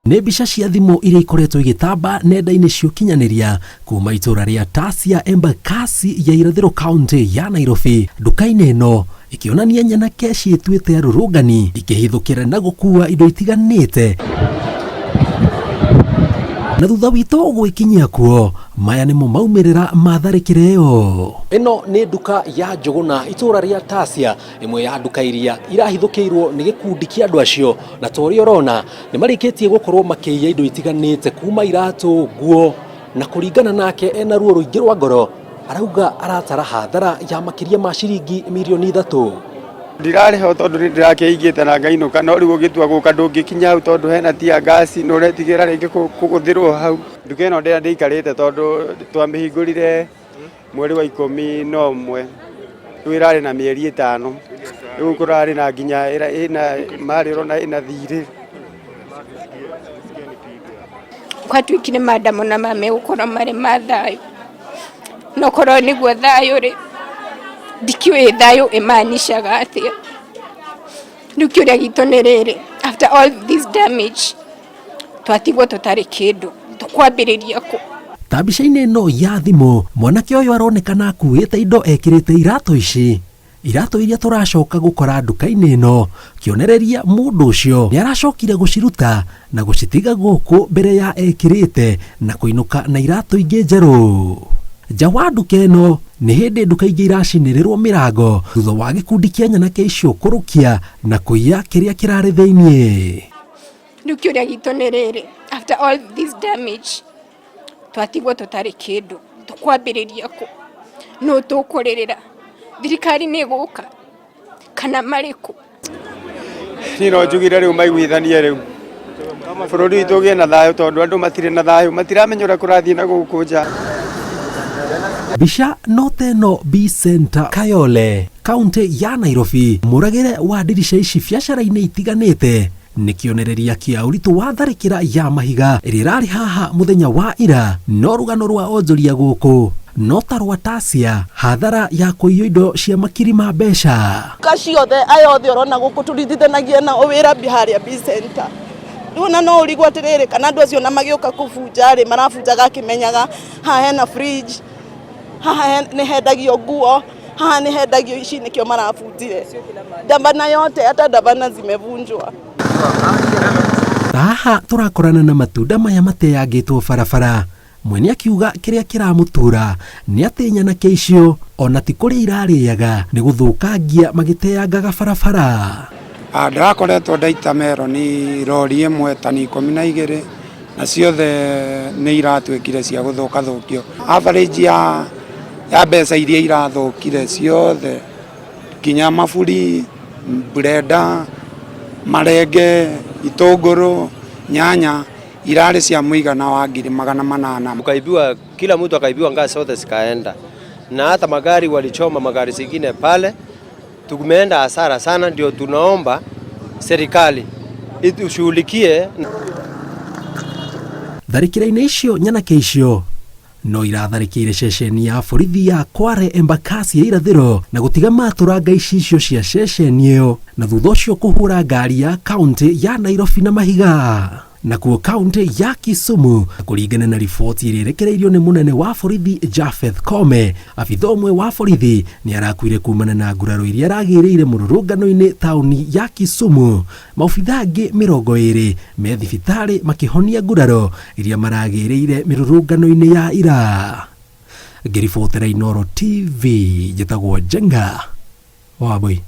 Nĩ mbica cia thimũ iria ikoretwo igĩtamba nenda-inĩ cia ũkinyanĩria kuma itũra rĩa Tasia Embakasi ya irathĩro kaunti ya Nairobi. Nduka-inĩ ĩno ĩkĩonania nyanake ciĩtuĩte arũrũngani ikĩhithũkĩra na gũkua indo itiganĩte na thutha witũ gwĩkinyia kuo maya nĩmo maumĩrĩra ma tharĩkĩra ĩyo. Ĩno nĩ nduka ya Njũgũna itũra rĩa Tasia, ĩmwe ya nduka iria irahithũkĩirwo nĩ gĩkundi kĩa andũ acio, na ta ũrĩa ũrona nĩ marĩkĩtie gũkorwo makĩiya indo itiganĩte kuma iratũ, nguo, na kũringana nake ena ruo rũingĩ rwa ngoro, arauga aratara hathara ya makĩria ma ciringi mirioni 3. Ndirarĩ ho tondũ nĩ ndĩrakĩigĩte na ngainũka, no rĩu ũgĩtua gũka ndũngĩkinya hau tondũ hena tear gas, nĩ ũretigĩra rĩngĩ kũgũthĩrwo hau. Nduka ĩno ndĩikarĩte tondũ twamĩhingũrire mweri wa 11, rĩu ĩrarĩ na mĩeri 5, rĩu kũrarĩ na nginya ĩna marĩ ũrona ĩna thirĩ. Gwatuĩkire maandamano maya megũkorwo marĩ ma thayũ, no korwo nĩguo thayũ rĩ, ndikĩũĩ thayũ ĩmaanishaga atĩa. Rĩu kĩũria gitũ nĩ rĩrĩ, after all this damage twatigwo tũtarĩ kĩndũ, tũkwambĩrĩria kũ? Ta mbica-inĩ ĩno ya thimũ, mwanake ũyũ aronekana akuĩte indo ekĩrĩte iratũ ici. Iratũ iria tũracoka gũkora nduka-inĩ ĩno, kĩonereria mũndũ ũcio nĩ aracokire gũciruta na gũcitiga gũkũ mbere ya ekĩrĩte na kũinũka na iratũ ingĩ njerũ. Nja wa nduka ĩno nĩ hĩndĩ nduka ingĩ iracinĩrĩrwo mĩrango thutha wa gĩkundi kĩa nyanake icio kũrũkia na kũiya kĩrĩa kĩrarĩ thĩiniĩ. Rĩu kĩũria gitũ nĩ rĩrĩ, after all this damage twatigwo tũtarĩ kĩndũ, tũkwambĩrĩria kũ? Nũ tũkũrĩrĩra? Thirikari nĩ ĩgũka kana marĩ kũ? Niĩ no njugire rĩu maiguithanie rĩu bũrũri witũ ũgĩe na thayũ tondũ andũ matirĩ na thayũ, matiramenya ũrĩa kũrathiĩ na gũkũ nja. Mbica no ta ĩno B Center Kayole, kaunti ya Nairobi, mũragĩre wa ndirica ici biacara-inĩ itiganĩte nĩ kĩonereria kĩa ũritũ wa tharĩkĩra ya mahiga ĩrĩa ĩrarĩ haha mũthenya wa ira. No rũgano rwa onjoria gũkũ no ta rwa Tasia, hathara ya kũiywo indo cia makiri ma mbeca. Nduka ciothe aya othe ũrona gũkũ tũritithanagia nao wĩra harĩa B Center. Rĩu ona no ũrigwo atĩrĩrĩ, kana andũ acio ona magĩũka kũbunja rĩ, marabunjaga akĩmenyaga haha hena fridge, haha nĩ hendagio nguo, haha nĩ hendagio ici, nĩkĩo marabunjire. Ndabana yote hata ndabana zimevunjwa. Haha tũrakorana na matunda maya mateangĩtwo barabara. Mwene akiuga kĩrĩa kĩramũtura nĩ atĩ nyanake icio ona ti kũrĩa irarĩaga nĩ gũthũkangia magĩteangaga barabara. Ndĩrakoretwo ndaita meroni rori ĩmwe tani 12 na ciothe nĩ iratuĩkire cia gũthũkathũkio. Average ya mbeca iria irathũkire ciothe nginya maburi, blender, marenge, itũngũrũ, nyanya irarĩ cia mũigana wa 800,000. Ukaibiwa, kila mtu akaibiwa, ngazi zote zikaenda, na hata magari walichoma magari zingine pale. Tumeenda hasara sana, ndio tunaomba serikali itushughulikie. Tharĩkĩra-inĩ icio nyanake icio no iratharĩkĩire ceceni ya borithi ya Kware Embakasi ya irathĩro na gũtiga matũranga icicio cia ceceni ĩyo na thutha ũcio kũhũra ngari ya kaunti ya Nairobi na mahiga. Nakuo kaunti ya Kisumu kũringana na riboti ĩrĩa ĩrekereirio nĩ mũnene wa borithi Japheth Koome, abitha ũmwe wa borithi nĩ arakuire kumana na nguraro iria aragĩrĩire mũrũrũngano-inĩ taũni ya Kisumu. Maobitha angĩ 20 me thibitarĩ makĩhonia nguraro iria maragĩrĩire mĩrũrũngano-inĩ ya ira. Ngĩribotera Inooro TV, njĩtagwo Njenga Wambui.